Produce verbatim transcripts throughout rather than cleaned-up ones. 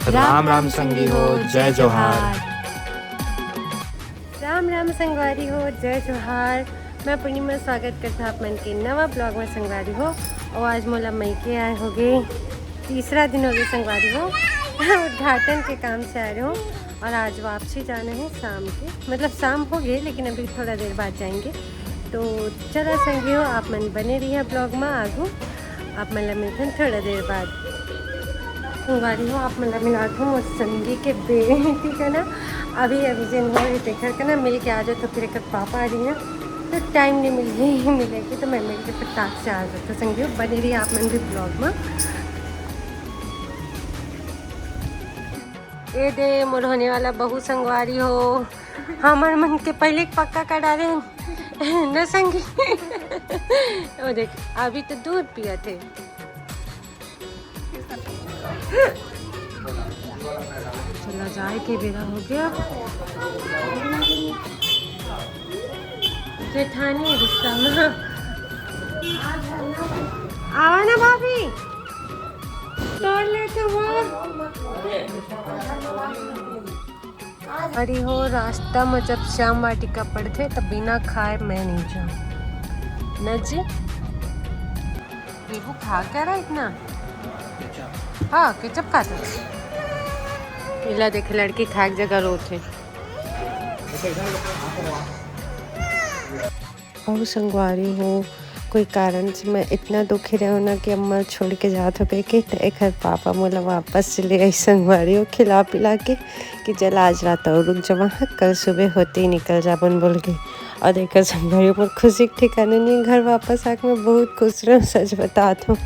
राम राम संगी हो, जय जोहार। राम राम संगवारी हो, जय जोहार। मैं पूर्णिमा स्वागत करता आप मन के नवा ब्लॉग में संगवारी हो। और आज मोला मइके आए हो गए, तीसरा दिन हो गए संगवारी हो। उद्घाटन के काम से आए हो और आज वापसी जाना है शाम के, मतलब शाम हो गए लेकिन अभी थोड़ा देर बाद जाएंगे। तो चला संगी हो, आप मन बने रहिए ब्लॉग में, आगू आप मन ला मिलथन थोड़ा देर बाद। संगवारी हो, आप मन ला मिलात हूँ मोर संगी के बेटी का ना, अभी अभी जेन हो रही तेकर का ना मिल के आ जाओ, तो फिर एकर पापा आ रही ना, तो टाइम नहीं मिल रही मिले की, तो मैं मिल के फटाक से आ जाओ। तो संगी हो, बने रहिए आप मन भी ब्लॉग में। ये दे मोर होने वाला बहू संगवारी हो, हमर मन के पहले पक्का कर डाले हैं। न संगी। वो देख, अभी तो दूध पिया थे। चला जाए के बेरा हो गया। जेठानी रिश्ता में। आवा ना भाभी, तोड़ ले तो वो। अरे हो, रास्ता में जब श्याम वाटिका पड़थे, तब बिना खाए मैं नहीं जाऊँ। न जी, ये वो खा क्या रहा इतना? हाँ, केचप खाता। इला देखे, लड़की खाए के जगह रोत है। अउ संगवारी हो, कोई कारण से मैं इतना दुखी रहे ना कि अम्मा छोड़ के जात हो कह के, तो एकर पापा मोला वापस से ले आई संगवारी हो, खिला पिला के कि चल आज रात और रुक जा वहाँ, कल सुबह होते ही निकल जाबन बोल के। और एकर संगवारी हो, मोर खुशी के ठिकाना नहीं, घर वापस आके मैं बहुत खुश रहूँ, सच बतात हूँ।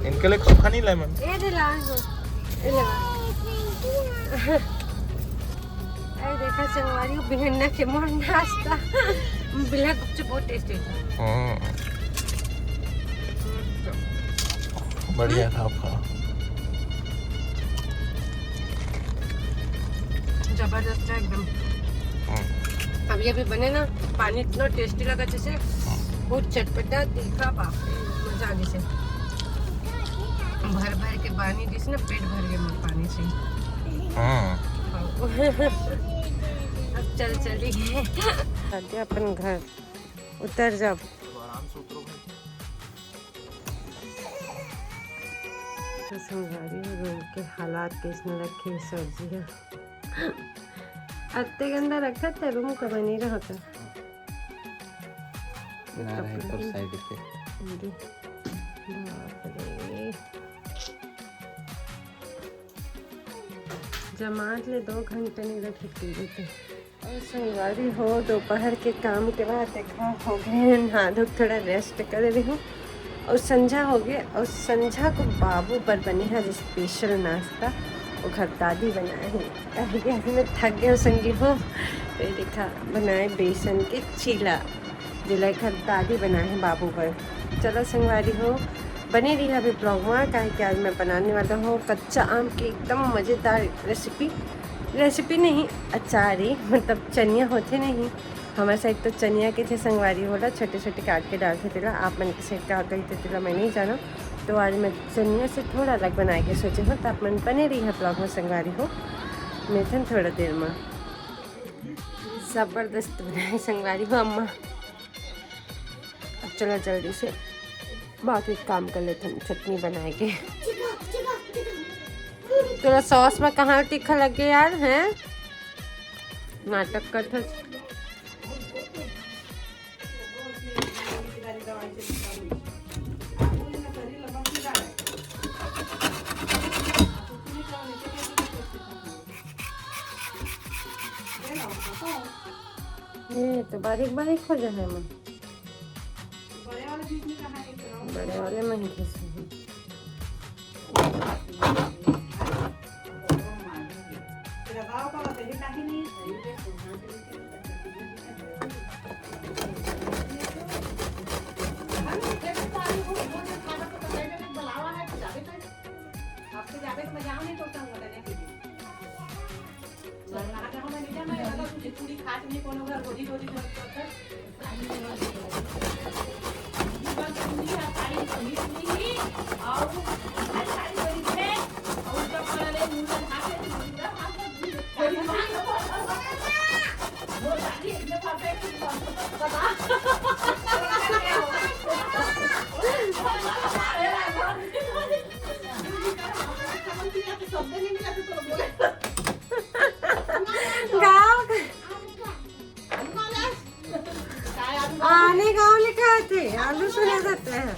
इनके लिए खोखा नहीं लाए मन। ए दे ला, ए ले ला। अरे देखा संगवारी, बिहन्ना के मोर नाश्ता। बिल्हा गुपचुप बहुत टेस्टी है। हाँ। बढ़िया था आपका। जबरदस्त है एकदम। हाँ। अभी अभी बने ना, पानी इतना टेस्टी लगा, जैसे हाँ। बहुत चटपटा, तीखा, बाप रे, मजा आ गई से। भर भर के पानी, जिसने पेट भर गया मोर पानी से। हाँ। अब चल चली अपन घर उतर जाब। आराम से उतरो भाई। तो संगवारी हो, रूम के हालात कैसने रखे सर जी है। अत्ते गंदा रखा था रूम का, बनी रहा था। ना रहे तो साइड पे। अरे, बाप रे। जमात ले दो घंटा नहीं रखे टीवी पे। और संगवारी हो, दोपहर के काम के बाद देखा हो गए नहा धो के थोड़ा रेस्ट कर रही हूँ। और संझा हो गए, और संझा को बाबू बर बने है स्पेशल नाश्ता, वो घर दादी बनाए हैं। अभी मैं थक गए संगी हो, तो ये देखा बनाए बेसन के चीला, जेला घर दादी बनाए हैं बाबू बर। चलो संगवारी हो, बने रही अभी ब्लॉग में, काहे कि आज मैं बनाने वाला हूँ कच्चा आम की एकदम मज़ेदार रेसिपी। रेसिपी नहीं, अचार ही, मतलब चनिया होते नहीं, हमारे साइड तो चनिया के थे संगवारी होला, छोटे छोटे काट के डालते तेला, आप मन के साइड का कही थे तेला मैं नहीं जाना। तो आज मैं चनिया से थोड़ा अलग बना के सोचे हूँ, तो आप मन बने रही है ब्लॉग में संगवारी हो, मिलते हैं थोड़ा देर में। जबरदस्त बनाए संगवारी हो अम्मा। अब चलो जल्दी से बाकी काम कर लेते हैं, चटनी बनाए के। तोरा सॉस में कहाँ तीखा लग गया यार, हैं? नाटक करत हस। ये तो बारीक बारीक हो जाए एमा। बड़े वाले में ही घिसे हे। आपसे ज्यादा तो मजा नहीं तो संग बदलने के लिए। पूरी खाट में कोनो घर रोटी रोटी बन सकता। गाँव का आने गाँव लिखा थे, आलू सुना जाता है।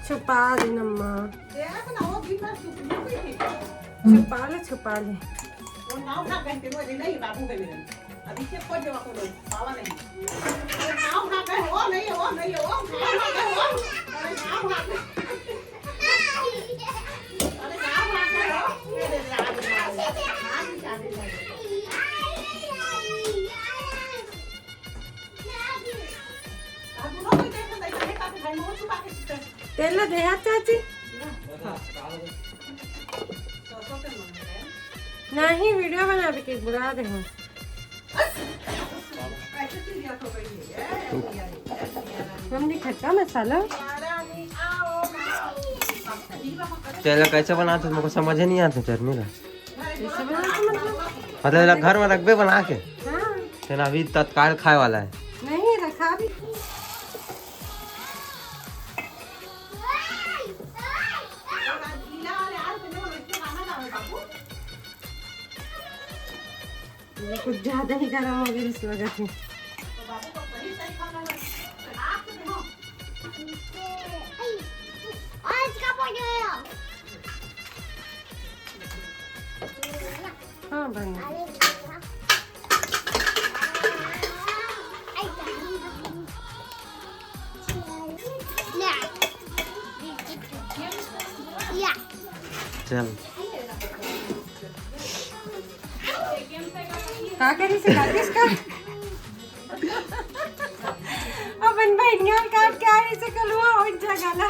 छुपा दे नम्मा। छुपा ले, छुपा ले। तेल ला देहा चाची। नहीं, वीडियो बनावे के बुला रहे हैं। हमने खट्टा मसाला। चला, कैसे बनाते, मुझको समझ ही नहीं आते चटनी ला। कैसे बनाते मतलब? मतलब, एला घर में रखबे बना के। हाँ। तेना अभी तत्काल खाए वाला है। नहीं, रखा भी। ये कुछ ज्यादा ही गर्म हो गया इस वजह से। हाँ, बन गया। चल। का करी से काटिस का? अपन बहनिया काट के आ रही से कलुआ हो जगह ना।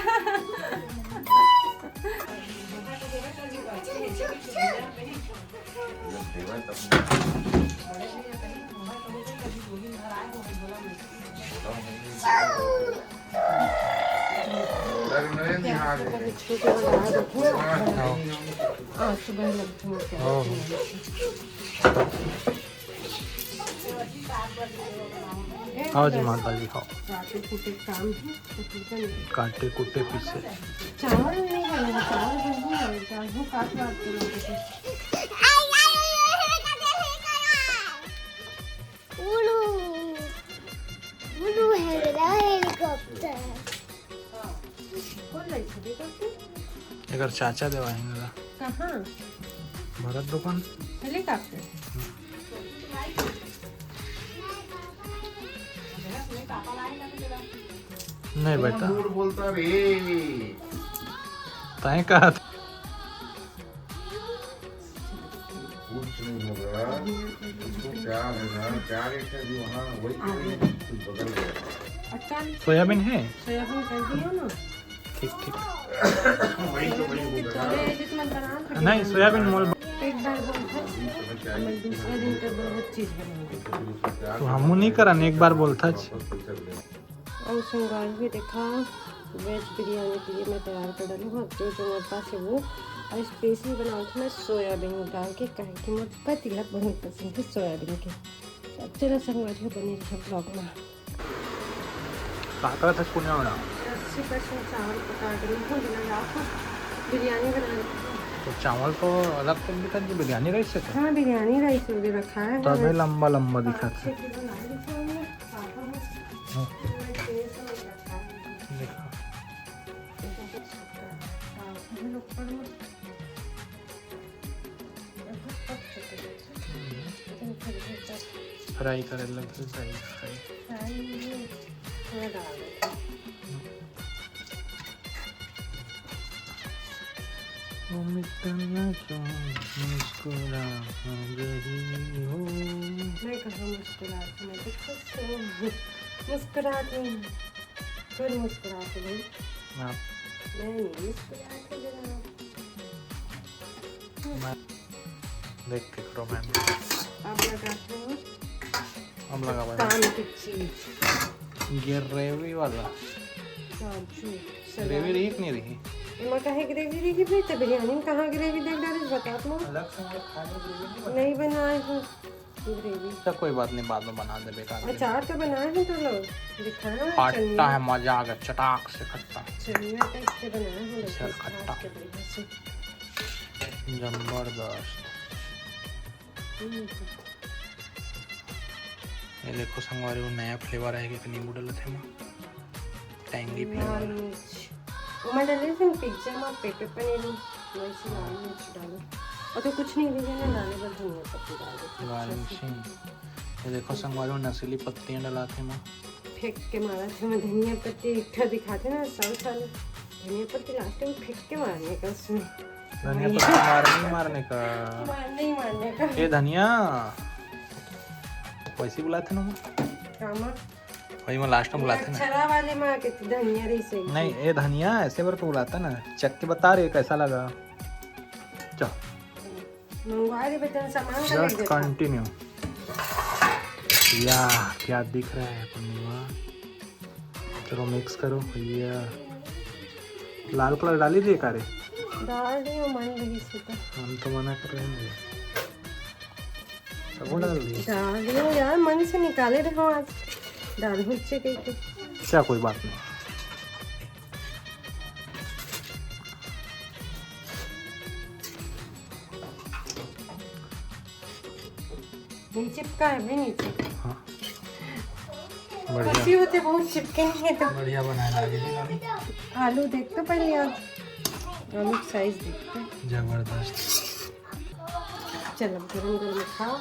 हाँ, सुबह लगती हूँ। हाँ। आओ जी माता जी, खाओ। काटे कुटे पीसे। चावल नहीं बनेगा, चावल बन नहीं बनेगा, वो काट मार के लोगों को। उड़ू, उड़ू है मेरा हेलीकॉप्टर। एकर चाचा देवा है ना। कहाँ? भरत दुकान। हेलीकॉप्टर। नहीं बेटा। झूठ बोलता रे। तय कहा था। कुछ नहीं होगा। इसको क्या है ना, क्या रेट है अभी वहाँ, वही तो कुछ बदल गया। अटका ली। सोयाबीन है? सोयाबीन कर दियो ना। ठीक, ठीक। चले, जिस मन बना सकते नहीं, हैं। सोयाबीन मोल एक बार बोलथच, हम दूसरा दिन के बहुत चीज बनाएंगे। तो हमू नहीं करन, एक बार बोलथच। और संगवारी हो देखा, वेज बिरयानी के लिए मैं तैयार कर डालूँ। हाँ, जो जो मोर पास है वो। और स्पेशली बनावत हूँ मैं सोयाबीन डाल के, काहे कि मोर पति ला बहुत पसंद है सोयाबीन के। तो चलो संगवारी हो, बने रहो ब्लॉग में। का करत हस पुनिया बना? अस्सी परसेंट चावल पका के रखो, बिना रात को बिरयानी बना रही हूँ। तो चावल तो अलग से भी कर, बिरयानी राइस से कर। हाँ, बिरयानी राइस में भी रखा है। तबे लंबा लंबा दिखत है। पाँच छः किलो ला रही हूँ मैं, पापा है। हाँ। मैं तेल से नहीं रखा है। देखो। हाँ, हम लोग पर में फ्राई करे लगथे, फ्राई, फ्राई। फ्राई थोड़ा डाल देते हैं। तुम इतना क्यों मुस्कुरा रही हो? मैं कहाँ मुस्कुराती हूँ, मैं तो खुश हूँ। मुस्कुराती हूँ। फिर मुस्कुराती हूँ। आप मैं नहीं मुस्कुराती जरा। मैं देख के करो, मैं अब लगाते हैं अब लगा भाई। काम की चीज। ग्रेवी वाला। काजू, ग्रेवी सलाद। रही कि नहीं रही? एमा काहे ग्रेवी रही भाई? तो बिरयानी में कहाँ ग्रेवी देख डाले, बता तो। अलग से हम लोग खाने ग्रेवी नहीं बनाते। नहीं बनाए हैं ग्रेवी। तो कोई बात नहीं, बाद में बना दे बेटा। अचार तो बनाए हैं तो लो, दिखाना है खट्टा चटनी। है, मजा आ गया, चटाक से खट्टा। चटनी टाइप से बनाए हैं, लेकिन सर खट्टा। खट्टा के बढ़िया से। जबरदस्त। हम्म। ये देखो संगवारी, वो नया फ्लेवर आए, एक नींबू डलत है एमा, टैंगी लाल फ्लेवर। मिर्च। ओमा डले थे पिज्जा में पेपर पनीर में, वैसे लाल मिर्च डालो। और तो कुछ नहीं, भैया ने डाले, बस धनिया पत्ती डाल देते हैं। गार्निशिंग। ये देखो संगवारी, वो नशीली पत्तियाँ डलाते हैं। फेंक के मारा थे मैं धनिया पत्ती, एक ठा दिखाते ना, साउथ वाले धनिया पत्ती लास्ट में फेंक के मारने का उसमें। धनिया पत्ती मारने ही मारने का। मारने ही मारने का। ये धनिया, वैसे बुलाते ना मैं। कामा? वही मैं लास्ट में बुलाते ना। अक्षरा वाले माँ के तो धनिया रही सही। नहीं, ये धनिया ऐसे बर तो बुलाता ना। चख के बता रहे कैसा लगा। चल। मंगवा रहे बचन सामान का। Just लेके continue। या क्या दिख रहा है पूर्णिमा? चलो मिक्स करो। या लाल कलर डाली दिए का रे? डाल दियो, मन रही से तो। हम तो मना कर रहे हैं। तब वो डाल दिए। डाल दियो यार, मन से निकाले रहो आज। डाल हुच्चे कह के। क्या कोई बात नहीं। नहीं चिपका है भाई नीचे। हाँ। बढ़िया। पत्ती होते बहुत चिपके नहीं है तो। बढ़िया बनाए लागे जी। आलू देख तो पहले यार, आलू का साइज देखते हैं। जबरदस्त। चलो गरम गरम खाओ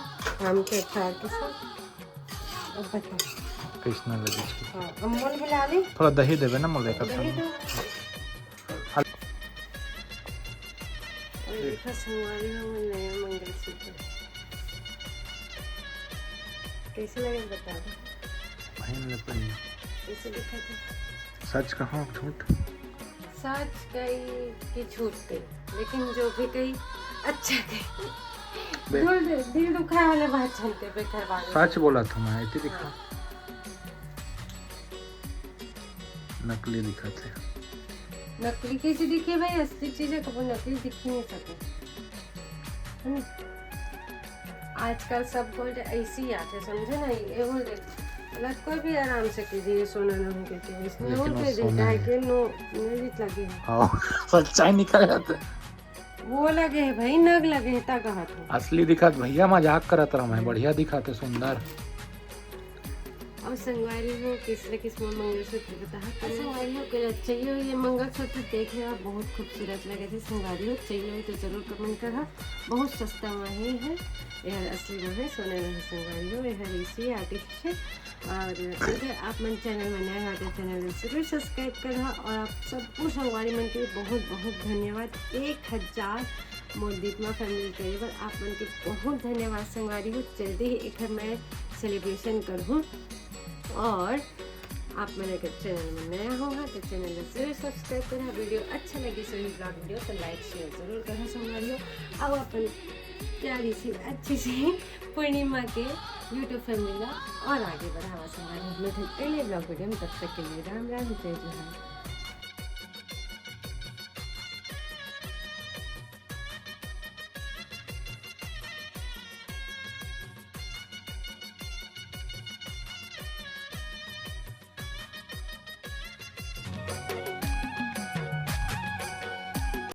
आम के अचार के साथ। अब बताओ। कैसना लगी? हाँ, अब मोल बुला ली। थोड़ा दही देवे ना मोल एक दही दो। और देखो संगवारी हो मोर नया मंगलसूत्र। कैसे लगे बता दो। पहन ले पहन। कैसे दिखा थे? सच कहो झूठ? सच कही कि झूठ कही, लेकिन जो भी कही अच्छा कही। बे- दिल, दिल दुखाए वाले बात चलते बेकार बात। सच बोला था मैं, इतनी दिखा। नकली दिखत हे। नकली कैसे दिखे भाई? असली चीज है, कभी नकली दिख ही नहीं सके। हम्म। आजकल सब गोल्ड ऐसे ही आते, समझे ना? ये वो देख, मतलब कोई भी आराम से कीजिए, सोना नहीं करके इसमें लेकिन वो वो दे सोना देता है है। कि नो, नहीं लगे है। हाँ, सच्चाई निकल जाता है। वो लगे है भाई, नग लगे है, ता कहा था। असली दिखत भैया, मजाक करत रहा मैं, बढ़िया दिखत हे, सुंदर। और संगवारी हो, किस तरह किस में मंगलसूत्र बताहा। संगवारी हो, अगर चाहिए हो ये मंगलसूत्र देखे, आप बहुत खूबसूरत लगे थे। संगवारी हो, चाहिए हो तो जरूर कमेंट करा। बहुत सस्ता में ही है, ये असली में है, सोना नहीं संगवारी हो, ये है इसी आर्टिफिशियल। और अगर आप मन चैनल में नए हो तो चैनल ला जरूर सब्सक्राइब करा। और आप सब संगवारी मन के बहुत बहुत धन्यवाद, एक हजार मोर दीपमा फैमिली करे बर आप मन के बहुत धन्यवाद संगवारी हो। जल्दी ही एक मैं सेलिब्रेशन करहूँ। और आप मन अगर चैनल में नया हो हा तो चैनल ला जरूर सब्सक्राइब करा। वीडियो अच्छा लगे सो vlog वीडियो तो लाइक शेयर जरूर करा संगवारी हो। अब अपन प्यारी सी अच्छी सी पूर्णिमा के YouTube फैमिली ला और आगे बढ़ावा संगवारी हो। मिलते हैं अगले vlog वीडियो में, तब तक के लिए राम राम, जय जोहार।